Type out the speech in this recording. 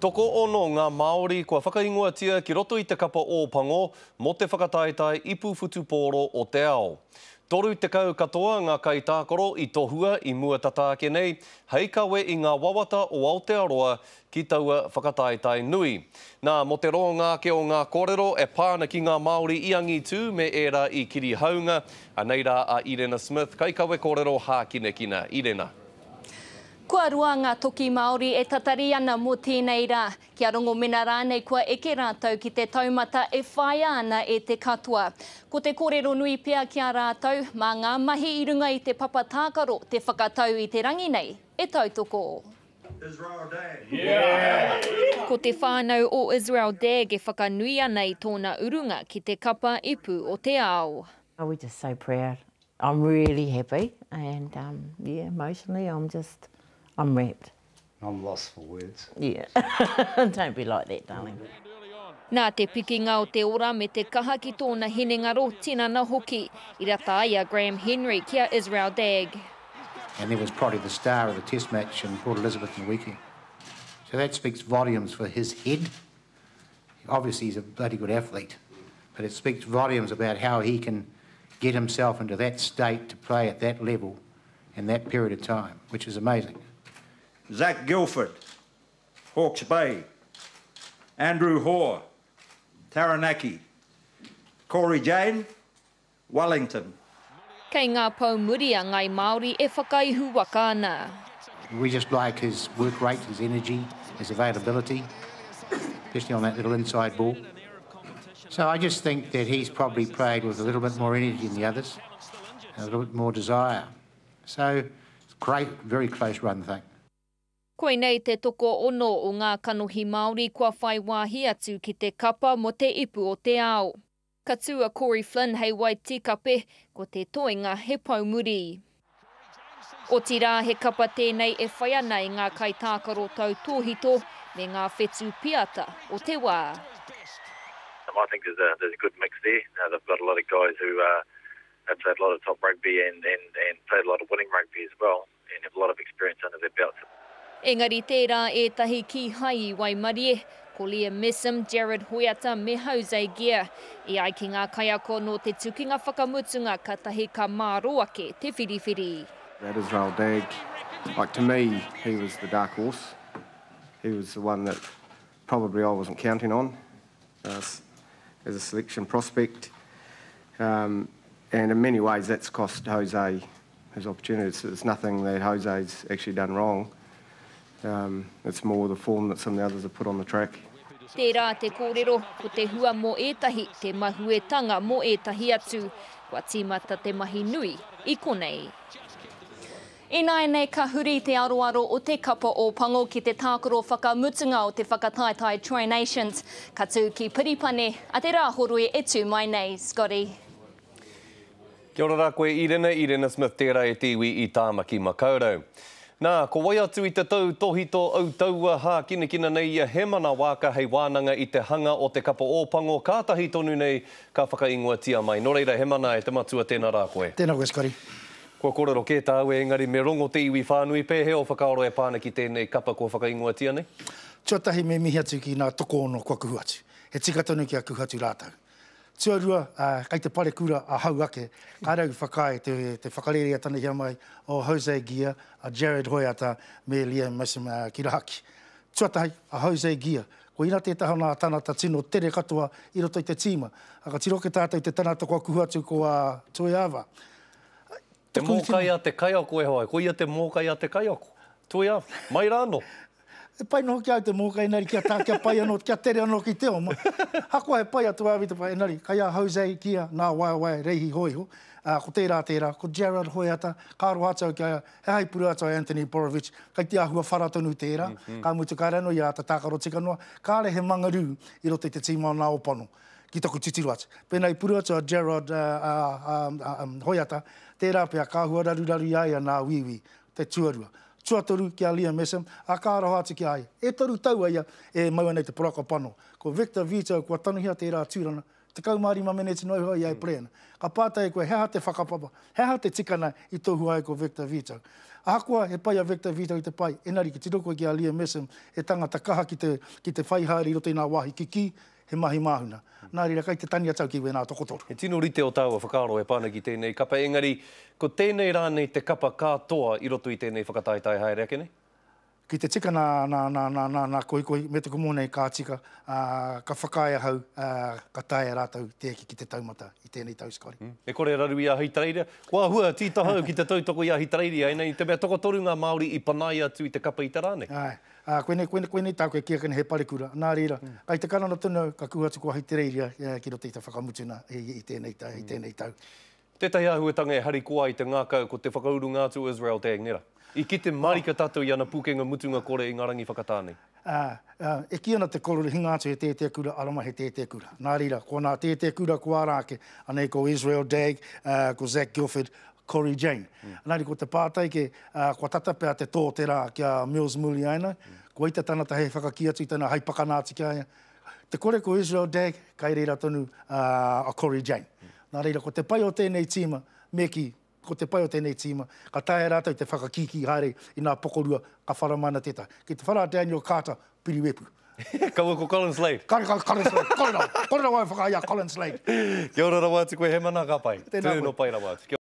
Tokoono ngā Māori kua whakaingoatia ki roto i te kapa Ōpango mō te whakataetae ipu whutupōro o te ao. 30 katoa ngā kaitākaro i tohua i mua tata ake nei hei kawe i ngā wawata o Aotearoa ki taua whakataetae nui. Nā, mō te roanga ake o ngā kōrero e pā ana ki ngā Māori i angitū me ērā i kirihaunga, anei rā a Irena Smith, kaikawe kōrero hākinakina. Irena. Kua roa ngā toki Māori e tatari ana mō tēnei rā, kia rongo mena rānei kua eke rātou ki te taumata e whāia ana e te katoa. Ko te kōrero nui pea ki a rātou, mā ngā mahi i runga i te papa tākaro te whakatau i te rangi nei e tautoko. Ko te whānau o Israel Dagg e whakanui ana i tōna urunga ki te kapa ipu o te ao. We're just so proud. I'm really happy and um, yeah, emotionally I'm just, I'm wrapped. I'm lost for words. Yeah, don't be like that, darling. Nā te pikinga o te ora me te kaha ki tōna hinengaro, tinana hoki, i rata ai a Graham Henry ki a Israel Dagg. And he was probably the star of the test match in Port Elizabeth in the weekend. So that speaks volumes for his head. Obviously he's a bloody good athlete, but it speaks volumes about how he can get himself into that state to play at that level in that period of time, which is amazing. Zach Guildford, Hawke's Bay. Andrew Hoare, Taranaki. Corey Jane, Wellington. Kei ngā pou muri a Ngāi Māori e whakaihu waka ana. We just like his work rate, his energy, his availability, especially on that little inside ball. So I just think that he's probably played with a little bit more energy than the others, a little bit more desire. So it's great, very close run thing. Koinei te tokoono o ngā kanohi Māori kua whai wāhi atu ki te kapa mō te ipu o te ao. Ka tū a Corey Flynn hei wai tīkape, ko te toenga he poumuri. Otirā, he kapa tēnei e whai ana i ngā kaitākaro tautōhito me ngā whetū piata o te wā. I think there's a there's a good mix there. They've got a lot of guys who have played a lot of top rugby and and and played a lot of winning rugby as well and have a lot of experience under their belts. Engari tērā ētahi kīhai i waimarie, ko Liam Messam, Jarrad Hoeata me Jose Gear. E ai ki ngā kaiako nō te tukinga whakamutunga katahi ka mārō ake te whiriwhiri. That Israel Dagg, like to me, he was the dark horse. He was the one that probably I wasn't counting on uh, as a selection prospect. Um, and in many ways, that's cost Jose his opportunity. It's, it's nothing that Jose's actually done wrong. Um, it's more the form that some of the others have put on the track. Tērā te kōrero, ko te hua mō ētahi, te mahuetanga mō ētahi atu. Kua tīmata te mahi nui i konei. Ināianei ka huri te aroaro o te kapa Ōpango ki te tākaro whakamutunga o te whakataetae Tri Nations. Ka tū ki Piripane a te Rāhoroi e tū mai nei. Scotty. Kia ora rā koe Irena, Irena Smith tērā e te iwi i Tāmaki Makaurau. Nā, ko wai atu i te tau tohito autaua hākinakina nei ia Hemana Waaka hei wānanga i te hanga o te kapa Ōpango kātahi tonu nei ka whakaingoatia mai. Nō reira, Hemana, e te matua tēnā rā koe. Tēnā koe Scotty. Kua kōrero kē tāu engari me rongo te iwi whānui pēhea o whakaaro e pā ana ki tēnei kapa kua whakaingoatia nei? Tuatahi me mihi atu ki ngā tokoono kua kuhu atu. He tika tonu kia kuhu atu rātou. Tuarua, kei te parekura ahau ake, kāre au i whakaae te, te whakarēreatanahia mai o Jose Gear, a Jarrad Hoeata me Liam Messam ki rahaki. Tuatahi, a Jose Gear, koina tētahi o ngā tāngata tino tere katoa i roto i te tīma. Ka tiro ake tātou i te tangata kua kuhu atu ko a Toeava. Te mōkai a te kaiako e hoa, koia te mōkai a te kaiako. Toeava, mai rā anō. E pai noho ki a au te mōkai engari kia tā, kia pai anō, kia tere anō ki te oma. Hakoa he pai a Toeava i te pai, engari kai a Jose kia nā waewae reihi hōiho, ā, ko tērā tērā, ko Gerard Hoeata, ka aroha atu au ki a ia, he aha i puru atu a Anthony Borovic, kai te āhua whara tonu tērā, ka mutu kāre anō ia āta tākaro tika noa, kāre he mangarū i roto i te tīma o nā Opano, ki taku titiro atu. Pēnā i puru atu a Gerard Hoeata, tērā pea ka āhua raruraru i a ia nā Wīwī, te tuarua. Tuatoru ki a Liam Messam, a ka aroha atu ki a ia. E toru tau a ia e mau ana i te poraka pano. Ko Victor Vito kua tangohia tērā tūranga. 15 meneti noa iho ia e play ana. Ka pātai koe, he aha te whakapapa, he aha te tikana i tohua ai ko Victor Vito? Ahakoa he pai a Victor Vito i te pai, engari ki tiro koe ki a Liam Messam, he tangata kaha ki te, ki te whai haere i roto i ngā wāhi kikī, he mahi māhuna. Nā reira, kai te tani a tau ki wēnā tokotoru. He tino rite o tāua whakaaro e pā ana ki tēnei kapa, engari ko tēnei rānei te kapa ka toa i roto i tēnei whakataetae haere ake nei? Ki te tika nā, nā, nā, nā, nā, nā kohikohi me te kumu nei ka tika, ā, ka whakaae ahau, ā, ka taea rātou te eke ki te taumata i tēnei tau, Scotty. E kore e raru i a Ahitereiria. Kua āhua tītahau ki te tautoko i a Ahitereiria, ēnei i te mea tokotoru ngā Māori i panaia atu i te kapa i te rā nei. Āe, ā, koinei, koinei, koinei tāku e kī ake nei he parekura. Nā reira, kai te karanga tonu au, ka kuhu atu ko Ahitereiria ki roto i te whakamutuna i tēnei tau, i tēnei tau. Tētahi āhuatanga e harikoa ai te ngākau ko te whakaurunga atu o Israel Dagnera. I kite mārika tātou i ana pūkenga mutunga kore i ngā rangi whakatā nei. Ā, ā, e kī ana te korero hinga atu he tētē kura, aroma he tētē kura. Nā reira, ko nā tētē kura ko ara ake, anei ko Israel Dagg, ā, ko Zac Guildford, Cory Jane. Nā reira, ko te pātai ke, ā, kua tata pea te tō o te rā ki a Mils Muliaina, ko wai te tangata hei whakakī atu i tana, hei pakana atu ki a ia. Te kore ko Israel Dagg, kai reira tonu a Cory Jane. Nā reira, ko te pai o tēnei tīma, me kī, ko te pai o tēnei tīma, ka taea e rātou te whakakīkī haere i ngā pokorua, ka whara mana tētahi. Ki te whara a Daniel Carter, piri wepu. Kaua ko Colin Slade. Kare kau Colin Slade. Kore rawa, kore rawa e whakaae i a Colin Slade. Kia ora rawa atu koe Hemana, ka pai. Tēnā koe. Tēnō pai rawa atu.